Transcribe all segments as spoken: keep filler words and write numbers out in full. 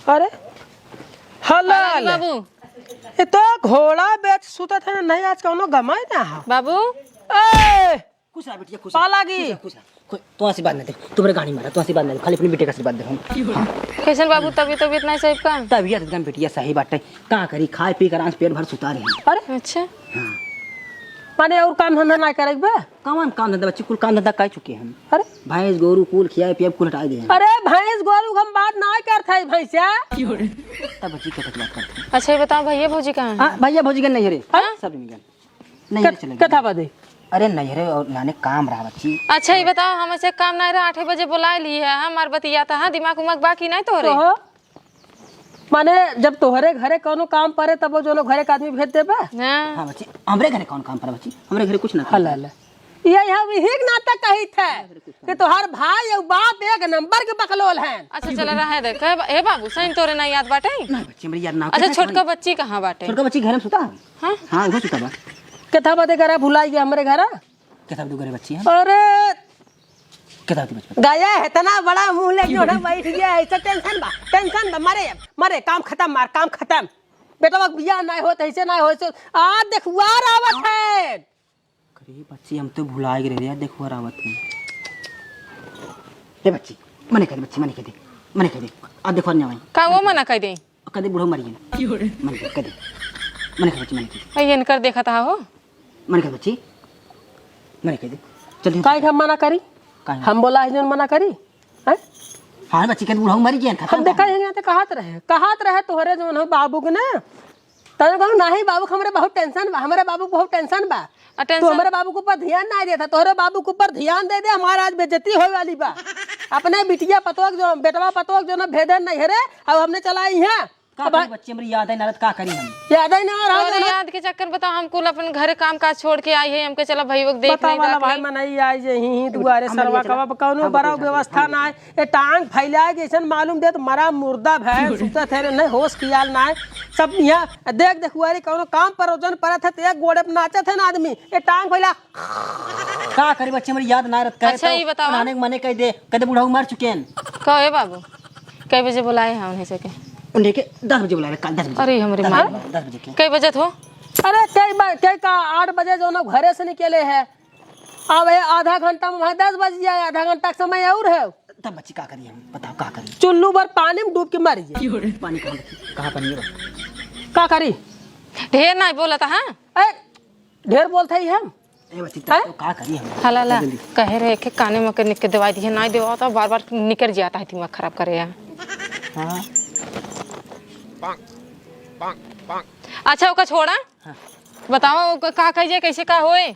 अरे, हला पालागी ले। बाबू। ये तो घोड़ा बेच सुतत है, नहीं आज कौनो गमाई ना है। बाबू। ए! खुश रहा बिटिया, खुश रहा। पालागी। खुश रहा, खुश रहा। कोई तो आशीर्वाद ना दे, तुम्हारे गाड़ी मारा, तो आशीर्वाद ना दे, खाली अपने बेटे का आशीर्वाद दे हम। कैसन बाबू, तबीयत, तबीयत नहीं सही का? तबीयत एकदम बिटिया सही बाटे। का करी, खाए पी के आराम से पेट भर सुता रहे हैं। अरे। अच्छा। हाँ। माने और काम धंधा ना करे बे? कौन काम धंधा बच्ची, कुल काम धंधा कर चुके हैं। अरे। भैंस गोरू कुल खियाए पियाए कुल हटाए दे हैं। अरे भैंस गोरू हम बात ना करत है भैंसिया। तब बच्ची के बात करते हैं। अच्छा, ये बताओ भैया भौजी कहाँ हैं? हाँ, भैया भौजी के नहीं रे। हाँ? सब नहीं गए। नहीं के-, रे, चले गए। कथा बदे? अरे नहीं रे, और नाने काम रहा बच्ची। अच्छा, ये बताओ, हम ऐसे काम नहीं रहा, आठे बजे बुलाए लिए है, हमार बतिया था, हाँ, दिमाग उमाग बाकी नहीं तोहरे? ओहो। माने जब तोहरे घरे कौनो काम पड़े तब वो जोनो घरे के आदमी भेज देबे? हाँ। हाँ बच्ची, हमरे घरे कौन काम पड़े बच्ची? हमरे घरे कुछ ना काम हला पड़े। ले। ये हम यही के नाटक कही थे कि तोहार भाई और बाप एक नंबर के बकलोल हैं। अच्छा, चला रहे दे। कहे बा-, हे बाबू, सही तोरे ना याद बाटे? ना बच्ची, हमरे याद ना। अच्छा, छोटका बच्ची कहाँ बाटे? छोटका बच्ची घर में सुता है। हाँ? हाँ, उधर सुता बा। कथा बदे करा भुलाई गया हमरे घरा? कथा बदे करे बच्ची है? अरे कितना होती बचपन? गया है, इतना बड़ा मुंह लेके ओढ़े बैठ गया है, ऐसा टेंशन बा, टेंशन बा, मरे, मरे, काम खत्म, मार, काम खत्म। बेटवा के बियाह ना होत, ऐसे ना होत, आ देखुआर आवत है। अरे बच्ची, हम तो भुला गए रे, देखुआर आवत है। ए बच्ची, मने कह दे, बच्ची, मने कह दे, मने कह दे, आ देखुआर ना आई। का वो मना कह दे? कह दे बुढ़ऊ मर गए। मने कह दे, मने कह बच्ची, मने कह दे। ये इनकर देखत हा हो। मने कह बच्ची, मने कह दे। चल, काहे के हम मना करी? काहे? हम बोला है जोन मना करी? हैं? हाँ बच्ची, कह दे बुढ़ऊ मर गए, खत्म हम देखा कहानी। है यहाँ ते कहत रहे, कहत रहे तोहरे जोन हो बाबू के ना। तने कहूँ, "नहीं बाबू, हमरे बहुत टेंशन बा, हमरे बाबू बहुत टेंशन बा।" आ, तू टेंशन? हमरे बाबू के ऊपर ध्यान ना देता, तोहरे बाबू के ऊपर ध्यान दे दे, हमार आज बेइज्जती होए वाली बा। अपने बिटिया पतोह जो, बेटवा पतोह जो ना भेदन नहीं है रे, अब हमने चला आई हैं। का अब करी बच्ची, हमरी याद है नारद, का करी हम? याद है ना रहा तोरे ना। याद के चक्कर बताओ, हम कुल अपन घर काम काज छोड़ के आई है, हमके चला भइयो के देख बताओ नहीं वाला दाख भाई नहीं। मनई आई जे ही, ही दुआरे हम सरवा बच्ची चला, कबाब कौनो हम बड़ा बच्ची चला, व्यवस्था हम ना है। ये टांग फैलाए जैसन मालूम देत मरा मुर्दा भैंस सुतत है रे, नहीं होश खियाल ना है। सब यहाँ देख देखुआरी कौनो काम पर ओजन परत है तो एक गोड़े पे नाचत है ना आदमी। ये टांग फैला। का करी बच्ची, हमरी याद ना रहत, कहे अच्छा, तो ये बताओ। नाने के मने कह दे, कह दे बुढ़ऊ मर चुके हैं। कहो ए बाबू, कै बजे बुलाए हैं उन्हें से के? उन्हें के दस बजे बुलाए, कल दस बजे। अरे हमरे दस माँ। बजे, दस बजे के। कै बजे थो? अरे कै बा-, कै का आठ बजे जो ना घरे से निकले है। अब ये आधा घंटा में वहाँ दस बज जाए, आधा घंटा का समय और है। तब बच्ची का करी हम, बताओ का करी? चुल्लू भर पानी में डूब के मर जाए। पानी कहाँ बच्ची? कहाँ पानी है? का करी? ढेर ना बोलत, हाँ? ए, ढेर बोलत ही हम। ए बच्ची, हैं? तब तो का करी हम? हला ला, जल्दी। कहे रहे के काने में के निक के दवाई दिए, ना देवा तो बार बार निकर जाता है, दिमाग खराब करे है। हाँ। अच्छा, ओका छोड़ा। हाँ। बताओ, क-, का कही जाए, कैसे का होए?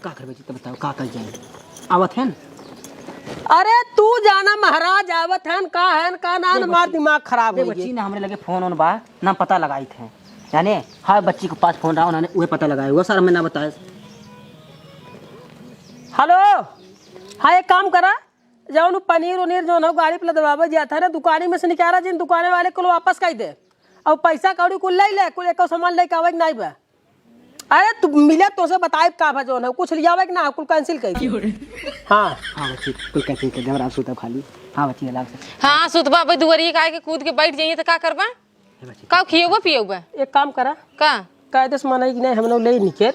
का करबे जी, त बताओ, का कही जाए? आवत हन? अरे, तू जाना महाराज, आवत हन, का हन, का ना, हमार दिमाग खराब हो गई। बच्ची ना, हमरे लगे फोन ओन बा, ना पता लगाई थे। जाने, हाँ, बच्ची के पास फोन रहा, उन्होंने उहे पता लगाया हुआ, सर, हमें ना बताया। हेलो, हाँ, एक काम करा, जौन पनीर उनीर जौन हो गाड़ी पे लदवावे जात है ना, दुकानी में से निकाला, जिन दुकाने वाले कुल वापस कर दे। और पैसा कौड़ी कुल ले ले, कुल एको सामान लेके आवे के नाई बा। अरे तू मिले तो से बताए का बा जौन हो, कुछ लियावे के ना, कुल cancel कर दे। हाँ। हाँ बच्ची, कुल cancel कर दे, हम आराम से सुतब खाली। हाँ बच्ची, आराम से। हाँ, सुतबा, अबे दुआरी के आके कूद के बैठ जाइए तो का करबा? हे बच्ची। का खियौबा पियौबा? एक काम करा। का? कायदे से मनाई कि नहीं, हम लोग ले निकल।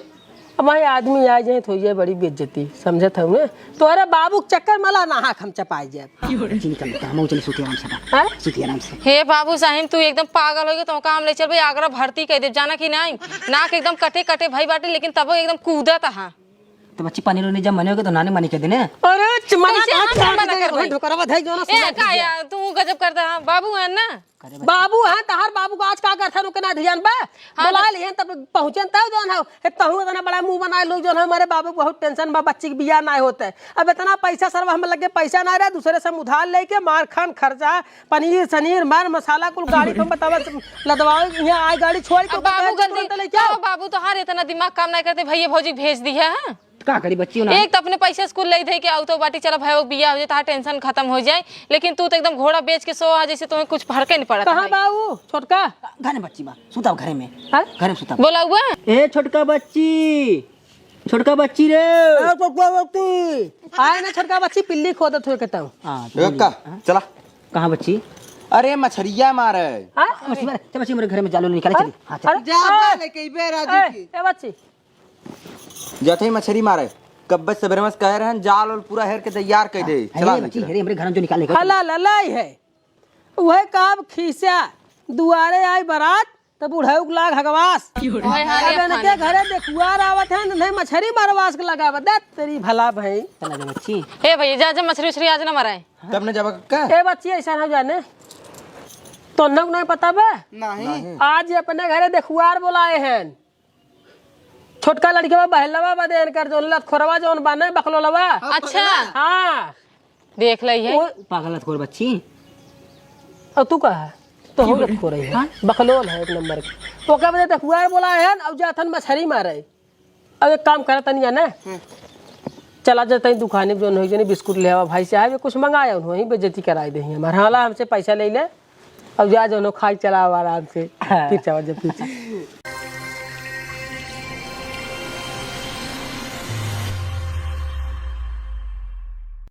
अब भाई आदमी आ जाए तो ये बड़ी बेइज्जती, समझत हूँ मैं। तोहरे बाबू के चक्कर में ला नाहक हम चपाई जाए। हाँ, बच्ची निकल लेते हैं, हम चले सुते आराम से। हाँ? सुते आराम से। हे बाबू साहिब, तू एकदम पागल हो गया, तो काम ले चल भाई, आगरा भर्ती कर दे, जाना कि नहीं? नाक एकदम कटे कटे भाई बाटे, लेकिन तब एकदम कूदत हा। तो बच्ची पनीर उनीर जब मने होगे तो नाने मनी के देने। अरे च-, मना कैसे ना हम मना करबे? ढोकरवा धई जो ना ए, सुना का दीजिए। यार, तू गजब करता है, बाबू है ना? करे बच्ची। बाबू है, तहार बाबू का आज का करथन, ओके ना ध्यान बा? हाँ, बुला तो लिहन, तब पहुँचन, तब जौन है, ए, तहु इतना बड़ा मुँह बनाए लोग, जौन है, हमारे बाबू बहुत tension बा, बच्ची के बियाह ना होते। अब इतना पैसा सरवा हम लगे, पैसा ना रहे, दूसरे से हम उधार लेके मार खान खर्चा, पनीर सनीर, मर मसाला, कुल गाड़ी पे बतावा, लदवाओ, यहाँ आए गाड़ी छोड़ के अब बाबू ऊपर गलती, तुरंत लेके आओ। तो बाबू तोहार इतना दिमाग काम नहीं करते, भैया भौजी भेज दी है, हाँ? का करी बच्ची ना? एक तो अपने पैसे स्कूल ले दे के आओ तो बाटी चला भाई, वो बिया हो जाए, तहार tension खत्म हो जाए, लेकिन तू तो एकदम घोड़ा बेच के सो आ, जैसे तुम्हें कुछ फर्क ही नहीं पड़ा था कहाँ भाई। बा वो छोटका? घर में बच्ची बा, सुता घरे में। हाँ? घर में सुता। बोला हुआ? ए छोटका बच्ची, छोटका बच्ची रे। ए, छोटका बच्ची। आए ना छोटका बच्ची, पिल्ली खोदत हुए कहता हूँ। हाँ, ए, का? हाँ? चला। कहाँ बच्ची? अरे मछरिया मारे। हाँ? मछली मारे, चल बच्ची, हमरे घर में जाल उल निकाले, अरे, चली। हाँ, चल। अरे, जा, अरे, बे, लेके अइबे राजू ए, की। ए बच्ची। जाते ही मछरी मारे। कब्बे सबेरे में कहे रहन, जाल उल पूरा हेर के तैयार कर दे। हाँ, चला अरे ले बच्ची, चला। अरे हमरे घर में जो निकाले के। हला ललाई है। उहे काम खीसा, दुआरे आई बारात, त बुढ़ऊ के लाग हगवास। ओए, हाँ, अब ये इनके खाने। घरे देखुआर आवत है, नहीं मछरी मारवास के लगावत। दे तेरी भला भई। चला जा बच्ची। ए भैया, जा, जा, मछरी उछरी आज ना मराए। तब न जाबा का? ए बच्ची, ऐसा ना जाने। तो न नहीं पता बे? नहीं। आज ये अपने घरे देखुआर बोलाए हैं। छोटका लड़कवा बहलवा बदे इनकर जौन लतखोरवा जौन बाने बकलोलवा। अच्छा। हाँ। देख लई है। वो पागल लतखोर बच्ची। और तू कहा? तो हो लतखोर है। हाँ? बकलोल है एक नंबर के। ओके बदे देखुआर बोलाए हैं, अब जाथन मछरी मारे। अब एक काम करा तनी जाना। हम्म। चला जा तनी दुकाने पे जौन होई जनी बिस्कुट ले आवा भाई साहब, ये कुछ मंगाया उन्होंने, बेइज्जती कराई दे हमार। हाला हमसे पैसा ले ले। अब जा जौन हो खाई चला आवा आराम से। हाँ। फिर चला जा फिर चला।